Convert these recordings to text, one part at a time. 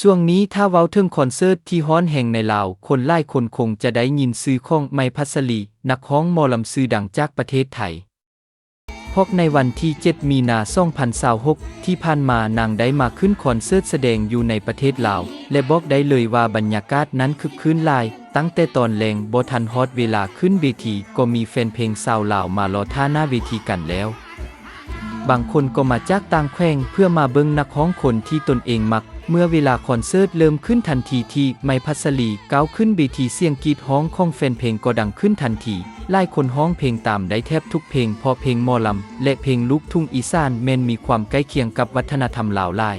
ຊ່ວງນີ້ຖ້າເວົ້າເຖິງຄອນເສີດທີ່ຮ້ອນແຮງໃນລາວ, ຄົນຫຼາຍຄົນຄົງຈະໄດ້ຍິນຊື່ຂອງ ໄມ ພັດສະລີ, ນັກຮ້ອງໝໍລຳຊື່ດັງຈາກປະເທດໄທ. ເພາະໃນວັນທີເຈັດ ມີນາ ສອງພັນຊາວຫົກ ທີ່ຜ່ານມາ, ນາງໄດ້ມາຂຶ້ນຄອນເສີດສະແດງຢູ່ໃນປະເທດລາວ ແລະ ບອກໄດ້ເລີຍວ່າບັນຍາກາດນັ້ນຄຶກຄື້ນຫຼາຍ. ຕັ້ງແຕ່ຕອນແລງບໍ່ທັນຮອດເວລາຂຶ້ນເວທີ, ກໍມີແຟນເພງຊາວລາວມາລໍຖ້າໜ້າເວທີກັນແລ້ວ. ບາງຄົນກໍມາຈາກຕ່າງແຂວງເພື່ອມາເບິ່ງນັກຮ້ອງຄົນທີ່ຕົນເອງມັກ. ເມື່ອເວລາຄອນເສີດເລີ່ມຂຶ້ນ, ທັນທີທີ່ ໄມ ພັດສະລີ ກ້າວຂຶ້ນເວທີ, ສຽງກຣີດຮ້ອງຂອງແຟນເພງກໍດັງຂຶ້ນທັນທີ. ຫຼາຍຄົນຮ້ອງເພງຕາມໄດ້ແທບທຸກເພງ, ເພາະເພງໝໍລຳ ແລະ ເພງລູກທຸ່ງອີສານແມ່ນມີຄວາມໃກ້ຄຽງກັບວັດທະນະທຳລາວຫຼາຍ.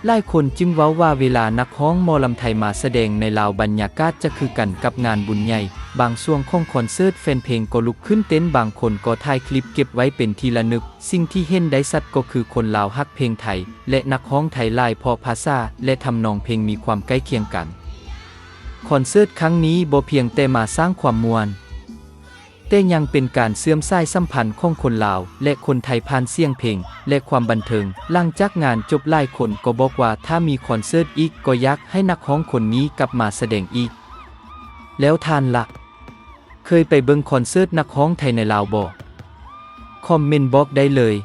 ຫຼາຍຄົນຈຶ່ງເວົ້າວ່າເວລານັກຮ້ອງໝໍລຳໄທມາສະແດງໃນລາວ, ບັນຍາກາດຈະຄືກັນກັບງານບຸນໃຫຍ່. ບາງຊ່ວງຂອງຄອນເສີດ, ແຟນເພງກໍລຸກຂຶ້ນເຕັ້ນ, ບາງຄົນກໍຖ່າຍຄລິບເກັບໄວ້ເປັນທີ່ລະນຶກ. ສິ່ງທີ່ເຫັນໄດ້ຊັດກໍຄືຄົນລາວຮັກເພງໄທ ແລະ ນັກຮ້ອງໄທຫຼາຍເພາະພາສາ ແລະ ທຳນອງເພງມີຄວາມໃກ້ຄຽງກັນ. ຄອນເສີດຄັ້ງນີ້ບໍ່ພຽງແຕ່ມາສ້າງຄວາມມ່ວນ, ແຕ່ຍັງເປັນການເຊື່ອມສາຍສຳພັນຂອງຄົນລາວ ແລະ ຄົນໄທຜ່ານສຽງເພງ ແລະ ຄວາມບັນເທີງ. ຫຼັງຈາກງານຈົບ, ຫຼາຍຄົນກໍບອກວ່າຖ້າມີຄອນເສີດອີກ, ກໍຢາກໃຫ້ນັກຮ້ອງຄົນນີ້ກັບມາສະແດງອີກ. ແລ້ວທ່ານລະ? ເຄີຍໄປເບິ່ງຄອນເສີດນັກຮ້ອງໄທໃນລາວບໍ່? ຄອມເມັນບອກໄດ້ເລີຍ.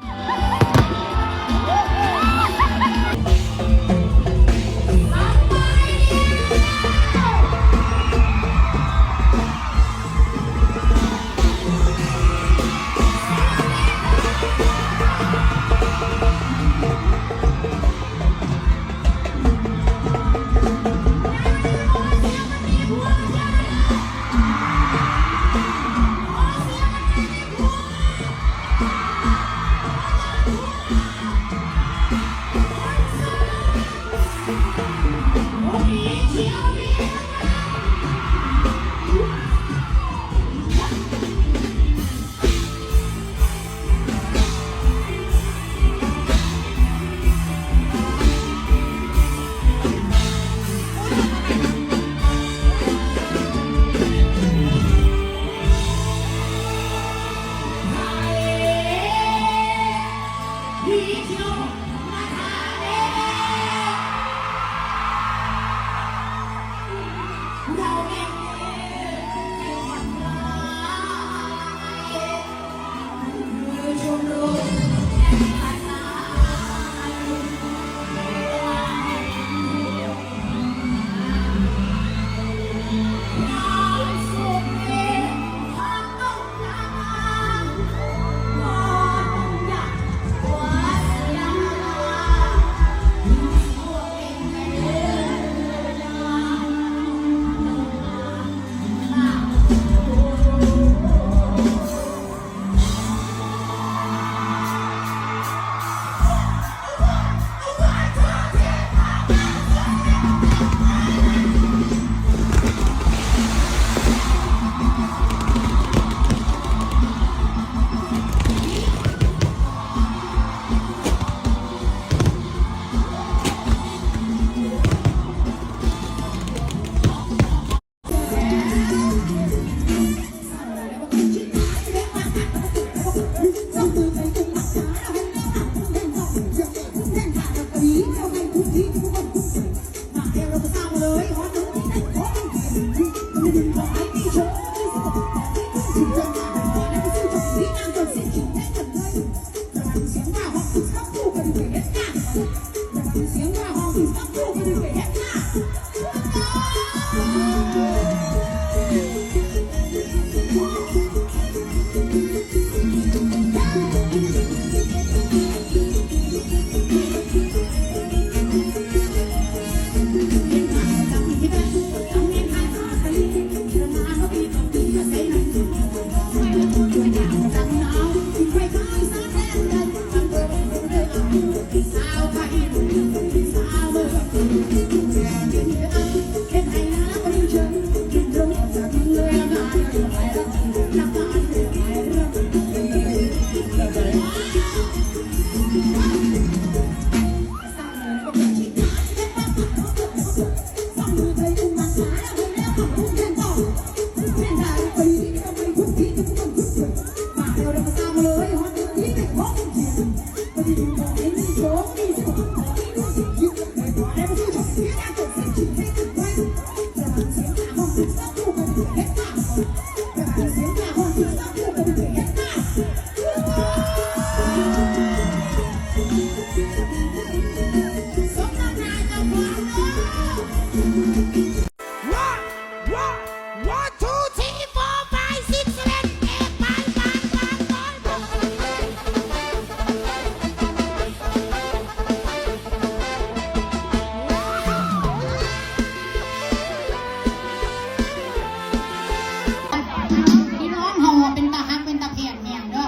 ພີ່ນ້ອງເຮົາເປັນຕາຮັກເປັນຕາແພງແຮງເດີ.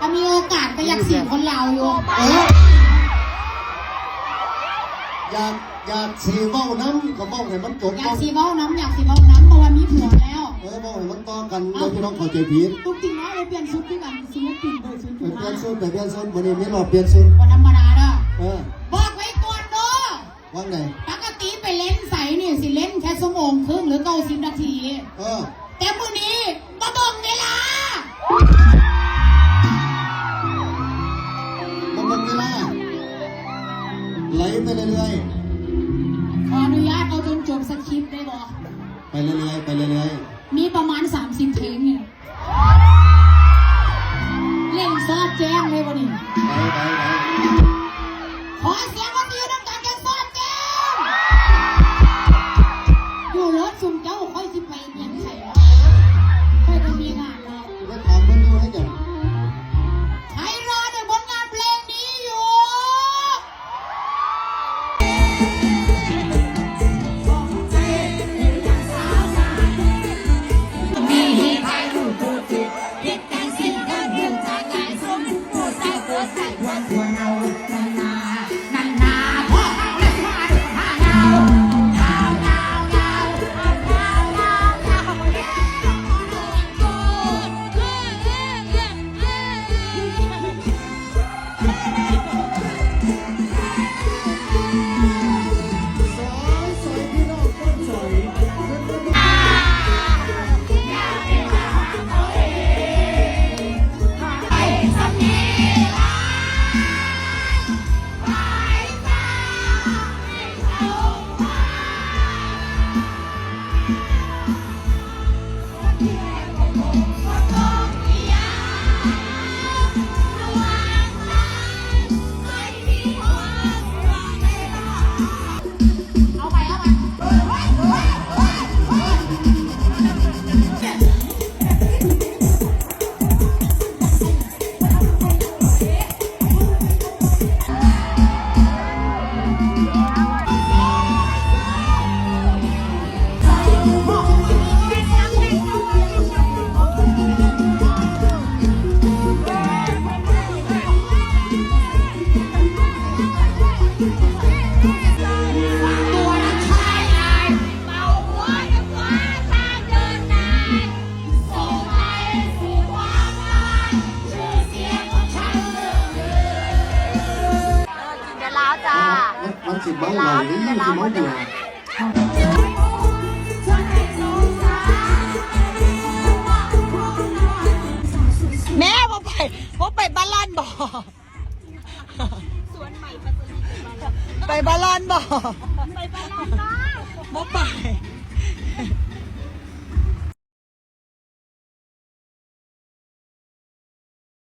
ຖ້າມີໂອກາດກໍຢາກສີຄົນລາວຢູ່. ເອີ ຢາກ ຢາກຊິເວົ້ານຳກໍເວົ້າໃຫ້ມັນຈົບ. ຢາກຊິເວົ້ານຳ ຢາກຊິເວົ້ານຳ ເພາະວ່າມີຜົວແລ້ວ. ເອີ ເວົ້າໃຫ້ມັນຕໍ່ກັນ ເອີ ບໍ່ໃຫ້ພີ່ນ້ອງເຂົ້າໃຈຜິດ. ຕຸກຕິງເນາະ ໄປປ່ຽນຊຸດຄືກັນ ຊິມາປິ່ນເບີຊຸດຢູ່. ໄປປ່ຽນຊຸດ ໄປປ່ຽນຊຸດ ມື້ນີ້ມີຮອບປ່ຽນຊຸດ ບໍ່ທຳມະດາເດີ. ເອີ ບອກໄວ້ກ່ອນເດີ. ວ່າໃດ? ປົກກະຕິໄປເຫຼັ້ນໄຊນີ້ ຊິເຫຼັ້ນແຄ່ຊົ່ວໂມງເຄິ່ງ ຫຼື ເກົ້າສິບນາທີ. ເອີ ແຕ່ມື້ນີ້ບໍ່ເບິ່ງເວລາ ບໍ່ເບິ່ງເວລາ ໄຫຼໄປເລື້ອຍໆ. ຂໍອະນຸຍາດເອົາຈົນຈົບສະຄຣິບໄດ້ບໍ່? ໄປເລື້ອຍໆ ໄປເລື້ອຍໆ. ມີປະມານສາມສິບເພງນີ້. ເຫຼັ້ນສອດແຈ້ງເລີຍບໍ່ນີ້? ໄປ ໄປ ໄປ. ຂໍສຽງຄົນທີ່ຢູ່ນຳກັນແດ່ ສອດແຈ້ງ. ຢູ່ເລີດຊຸມເຈົ້າ ຂ້ອຍຊິໄປຫຍັງໃສ? ຂ້ອຍກໍມີງານເນາະ. ໄປຖາມເພິ່ນຢູ່ໃຫ້ຫຍັງ? ໃຜລໍໃນຜົນງານເພງນີ້ຢູ່? ເອີ ກິນແຕ່ລາວຈ້າ. ມັນ ມັນຊິເມົາເຫຼົ້າ ຫຼື ຊິເມົາເບຍ? ແມ່ ບໍ່ໄປ ບໍ່ໄປບາລອນບໍ? ໄປບາລອນບໍ? ໄປບາລອນບໍ? ບໍ່ໄປ.